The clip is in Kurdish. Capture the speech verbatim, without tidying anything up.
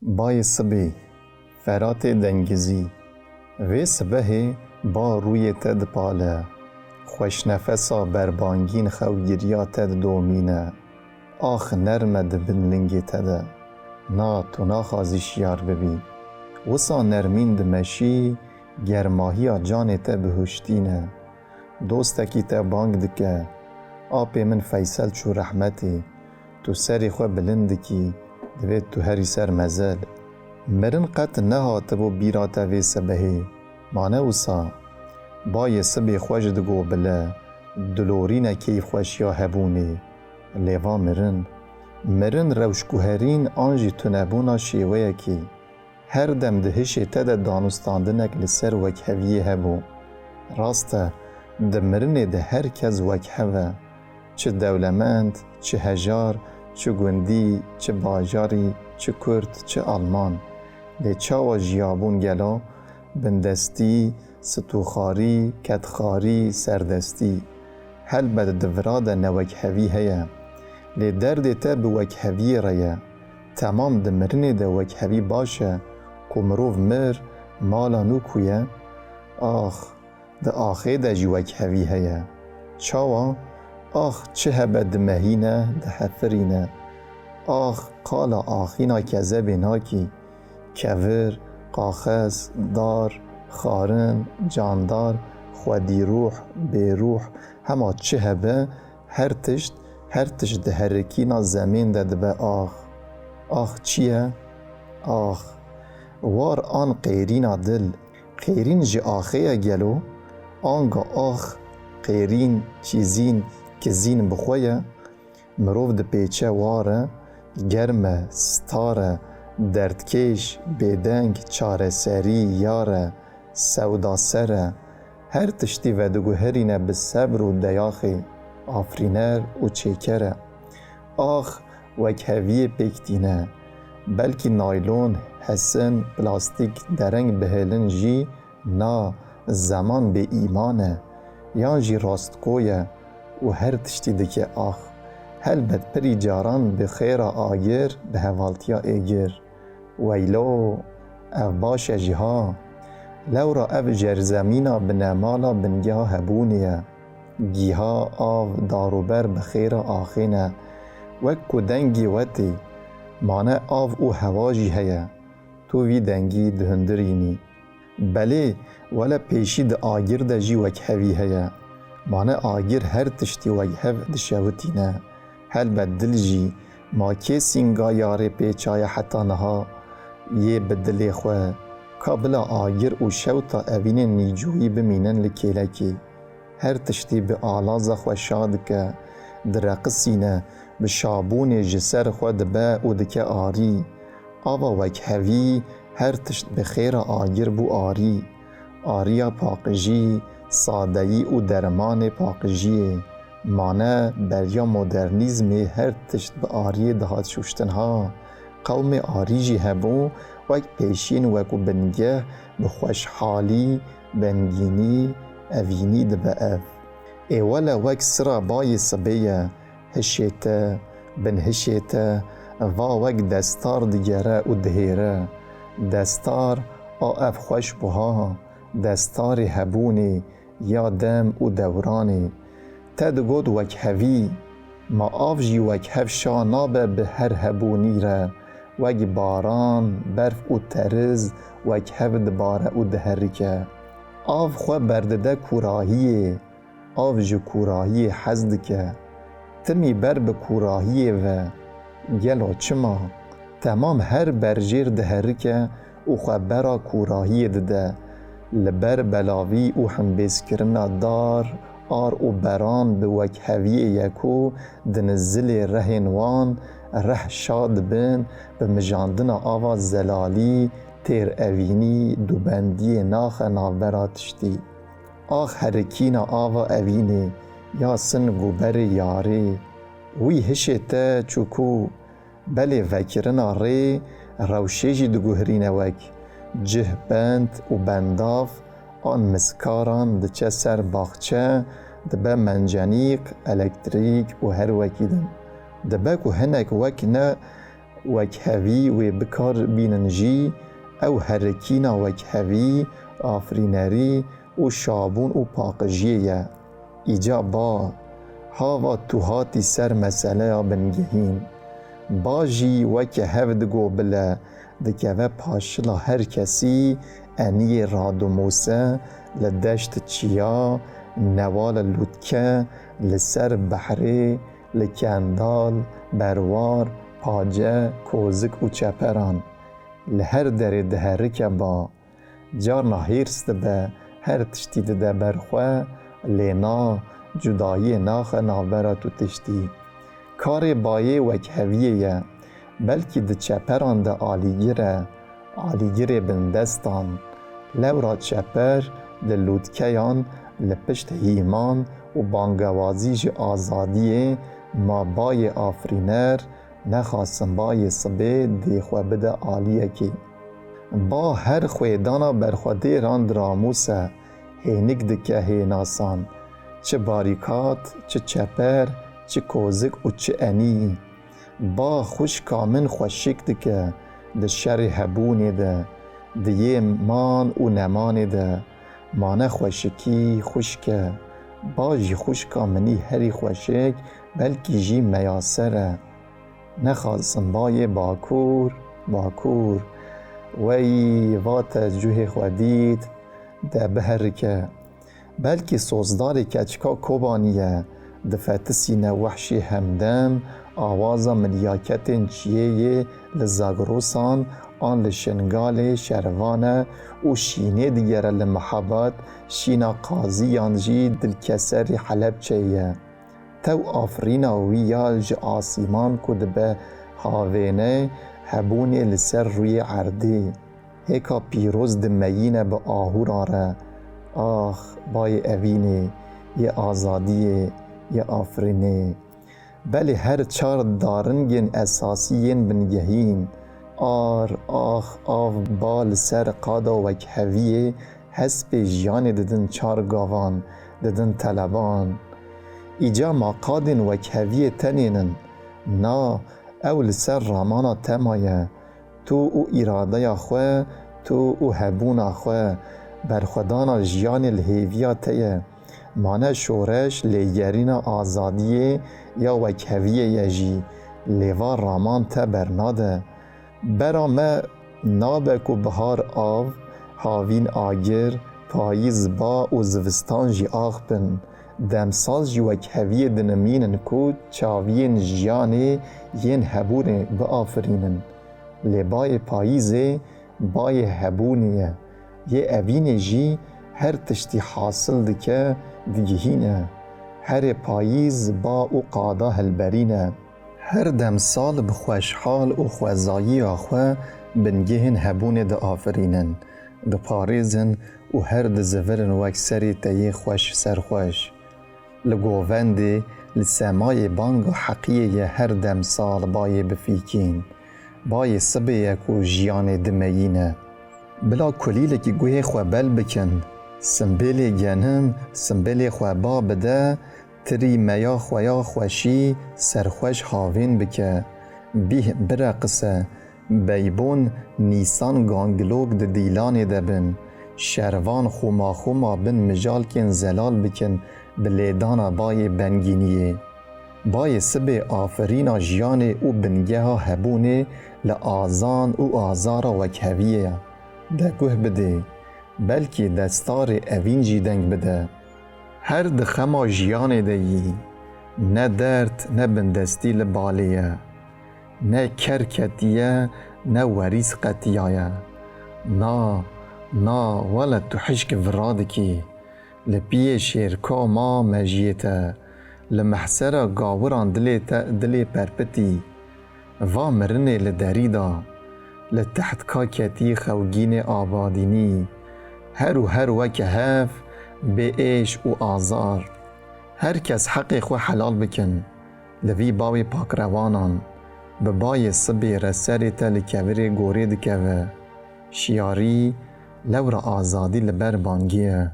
Bayê sibê, Feratê Dengizî. Vê sibehê ba rûyê te dipale. Xweşnefesa berbangîn xewgiriya te didomîne. Ax nerm e di bin lingê te de. Na, tu naxwazî şiyar bibî. Wisa nermîn dimeşî, germahiya canê te bihuştîne. Dostekî te bang dike, apê min Feysel çû rehmetê. Tu serê xwe bilind dikî, divê tu herî ser mezel. Mirin qet nehatibû bîra te vê sibehê. Ma ne wisa? Bayê sibê xwe ji digo bile, dilorîne keyfxweşiya hebûnê. Lê va mirin. Mirin rewşguherîn an jî tunebûna şêweyekê. Her dem di hişê te de danûstandinek li ser wekheviyê hebû. Rast e, di mirinê de her kes wekhev e. Çi dewlemend, çi hejar, çi gundî, çi bajarî, çi kurd, çi alman. Lê çawa jiyabûn gelo? Bindestî, stûxarî, kedxarî, serdestî. Helbet di vira de newekhevî heye. Lê derdê te bi wekheviyê re ye. Temam di mirinê de wekhevî baş e, ku mirov mir, mala nû ku ye? Ax, di axê de jî wekhevî heye. Çawa? Ax çi hebe dimehîne, dihefirîne. Ax qala axîna kezebê nakî. Kevir, qaxez, dar, xarin, candar, xwedîrûh, bêrûh, hema çi hebe, her tişt, her tişt di herikîna zemên de dibe ax. Ax çi ye? Ax. War an qêrîna dil. Qêrîn ji axê ye gelo? Anga ax, qêrîn, çîzîn, kizîn bi xwe ye? Mirov dipêçe war e, germ e, star e, derdkêş, bêdeng, çareserî, yar e, sewdaser e. Her tiştî vediguherîne bi sebr û deyaxê, afirîner û çêker e. Ax wekheviyê pêk tîne. Belkî naylon, hesin, plastîk, dereng bihêlin jî, na, zeman bêîman e, yan jî rastgo ye û her tiştî dike ax. Helbet pirî caran bi xêra agir, bi hevaltiya êgir. Weylo, ev baş e jî ha. Lewra ev jerzemîna binemala bingeha hebûnê ye. Gîha, av, darûber bi xêra axê ne. Wek ku dengê we tê, mane av û hewa jî heye. Tu vî dengî dihundirînî. Belê, wele pêşî di agir de jî wekhevî heye. Mane agir her tiştî wekhev dişewitîne. Helbet dil jî, ma kê sînga yarê pêçaye heta niha yê bi dilê xwe, ka bila agir û şewta evînên nîcoyî bimînin li kêlekê. Her tiştî bi alaza xwe şa dike, direqisîne, bi şabûnê ji ser xwe dibe û dike arî. Ava wekhevî her tişt bi xêra agir bû arî. Ariya paqijî, sadeyî û dermanê paqijiyê. Mane beriya modernîzmê her tişt bi ariyê dihat şûştin ha. Qewmê arî jî hebû, wek pêşîn, wekû bingeh, bi xweşhalî, bengînî, evînî dibe ev. Ê wele wek sira bayê sibê ye, hişê te, binhişê te, va wek destar digere û dihêre. Destar a ev xweş buha, destarê hebûnê, ya dem û dewranê. Te digot wekhevî, ma av jî wekhev şa nabe bi her hebûnî re, wek baran, berf û teriz wekhev dibare û diherike. Av xwe berdide kûrahiyê, av ji kûrahiyê hez dike. Timî ber bi kûrahiyê ve, gelo çima? Temam her berjêr diherike û xwe bera kûrahiyê dide. Li ber belavî û himbêzkirina dar, ar û beran bi wekheviyê ye ku dinizilê rehên wan, reh şa dibin, bi mijandina ava zelalî, têr evînî, dubendiyê naxe navbera tiştî. Ax herikîna ava evînê, ya sing û berê yarê. Wî hişê te çû ku? Belê vekirina rê, rewşê jî diguhirîne wek cih, bend û bendav, an miskaran diçe ser baxçe, dibe mencenîq, elektrîk û her wekî din. Dibe ku hinek wek ne Wekhevî wê bikar bînin jî, ew herikîna wekhevî, afirînerî û şabûn û paqijiyê ye. Îca ba, hava tu hatî ser meseleya bingehîn. Ba jî weke hev digo bile, dikeve paşila her kesî, eniyê radimûse, li deşt çiya, newa li lûtke, li ser behrê, li kendal, berwar, pace, kozik û çeperan. Li her derê diherike ba. Carna hêrs dibe, her tiştî dide ber xwe, lê na, cudayiyê naxe navbera tu tiştî. Karê bayê wekheviyê ye. Belkî di çeperan de alîgir e, alîgirê bindestan. Lewra çeper li lûtkeyan, li pişt hîman û bangewazî ji azadiyê, ma bayê afirîner, nexasin bayê sibê dê xwe bide aliyekê. Ba her xwêdana berxwedêran diramûse, hênik dike hênasan. Çi barîkat, çi çeper, çi kozik û çi enî. Ba xwişka min xweşik dike di şerê hebûnê de, di yê man û nemanê de. Ma ne xweşikî xwişk e, ba jî xwişka minî herî xweşik, belkî jî meyaser e. Nexasim bayê bakur, bakur. Wey, va te cuhê xwe dît, de biherike. Belkî sozdarê keçika Kobanî ye, difetisîne wehşî hemdem, awaza milyaketên çiyê yê li Zagrosan an li Şingalê şervan e û şînê digere li Mihebat, şîna qaziyan jî dilkeserî Helebçeyê ye. Tew afirîna wî ya ji asîman ku dibe havêne hebûnê li ser rûyê erdê. Hêka pîroz dimeyîne bi ahûran re. Ax, bayê evînê, yê azadiyê, yê afirînê. Belê her çar daringên esasî yên bingehîn, ar, ax, av, ba li ser qada wekheviyê hespê jiyanê didin çar gavan, didin teleban. Îca ma qadên wekheviyê tenê nin? Na, ew li ser ramana te maye. Tu û îradeya xwe, tu û hebûna xwe, berxwedana jiyanê li hêviya te ye. Ma ne şoreş lêgerîna azadiyê ya wekheviyê ye jî, lê va raman te bernade. Bera me nabe ku bihar av, havîn agir, payîz ba û zivistan jî ax bin. Demsal jî wekheviyê dinimînin ku çaviyên jiyanê yên hebûnê biafirînin. Lê bayê payîzê bayê hebûnê ye. Yê evînê jî her tiştî hasil dike, digihîne. Herê payîz ba û qada hilberîne. Her demsal bi xweşhal û xwezayiya xwe bingehên hebûnê diafirînin, diparêzin û her dizivirin wek serê te yê xweş serxweş. Li govendê, li semayê banga heqiyê ye her demsal bayê bifîkîn. Bayê sibê ye ku jiyanê dimeyîne. Bila kulîlekî guhê xwe bel bikin. Simbêlê genim, simbêlê xwe ba bide, tirî meya xwe ya xweşî serxweş havên bike. Bîh bireqise, Beybon nîsan gangilok di dîlanê de bin. Şervan xûma xûma bin mijalkên zelal bikin bi lêdana bayê bengîniyê. Bayê sibê aferîna jiyanê û bingeha hebûnê li azan û azara wekheviyê de guh bidê. Belkî destarê evîn jî deng bide. Her di xema jiyanê de yî. Ne derd, ne bindestî li balê ye. Ne ker ketiye, ne werîs qetiyaye. Na, na, wele tu hişk vira dikî. Li piyê şêrka ma mejiyê te, li mehsera gawiran dilê te, dilê perpitî. Va mirinê li derî da, li tehtka ketî xewgînê abadînî. Her û her weke hev, bê êş û azar. Her kes heqê xwe helal bikin. Li vî bawê pakrewanan, bi bayê sibê re serê te li kevirê gorê dikeve. Şiyarî, lewra azadî li ber bangî ye.